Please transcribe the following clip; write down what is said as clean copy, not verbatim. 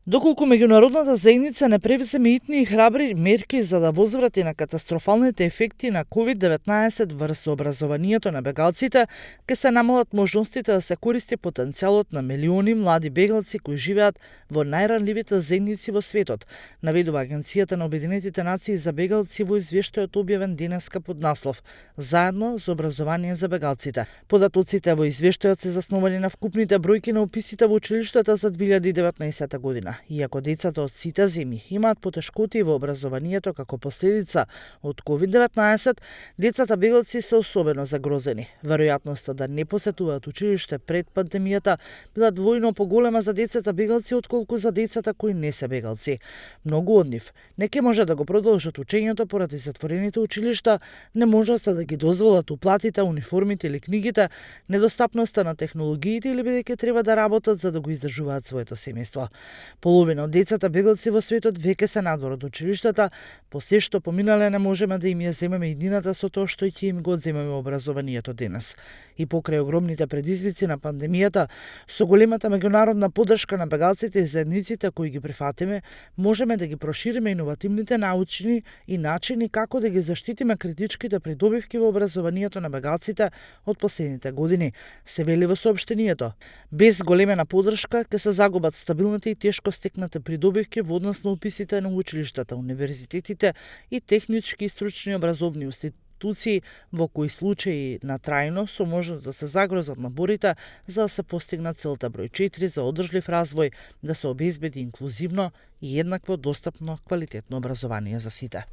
Доколку меѓународната заедница не превземе итни и храбри мерки за да возврати на катастрофалните ефекти на COVID-19 врз образованието на бегалците, ќе се намалат можностите да се користи потенцијалот на милиони млади бегалци кои живеат во најранливите заедници во светот, наведува Агенцијата на Обединетите нации за бегалци во извештајот објавен денеска под наслов "Заедно за образование за бегалците". Податоците во извештајот се засновани на вкупните бројки на уписите во училиштата за 2019 година. Иако децата од сите земји имаат потешкоти во образованието како последица од COVID-19, децата бегалци се особено загрозени. Веројатноста да не посетуваат училиште пред пандемијата била двојно поголема за децата бегалци отколку за децата кои не се бегалци. Многу од нив не ќе може да го продолжат учењето поради затворените училишта, не можат да ги дозволат уплатите, униформите или книгите, недостапноста на технологиите или бидејќи треба да работат за да го издржуваат своето семејство. Половина од децата бегалци во светот веќе се надвор од училиштата, по се што поминале не можеме да им ја земеме иднината со тоа што ќе им го одземеме образованието денес. И покрај огромните предизвици на пандемијата, со големата меѓународна поддршка на бегалците и заедниците кои ги прифатиме, можеме да ги прошириме иновативните научни и начини како да ги заштитиме критичките придобивки во образованието на бегалците од последните години, се вели во соопштението. Без големена поддршка ќе се загубат стабилните и тешко стекнати придобивки во однос на уписите на училиштата, универзитетите и технички и стручни образовни институции, во кои случаи на трајно со можност да се загрозат наборите за да се постигна целта број 4 за одржлив развој, да се обезбеди инклузивно и еднакво достапно квалитетно образование за сите.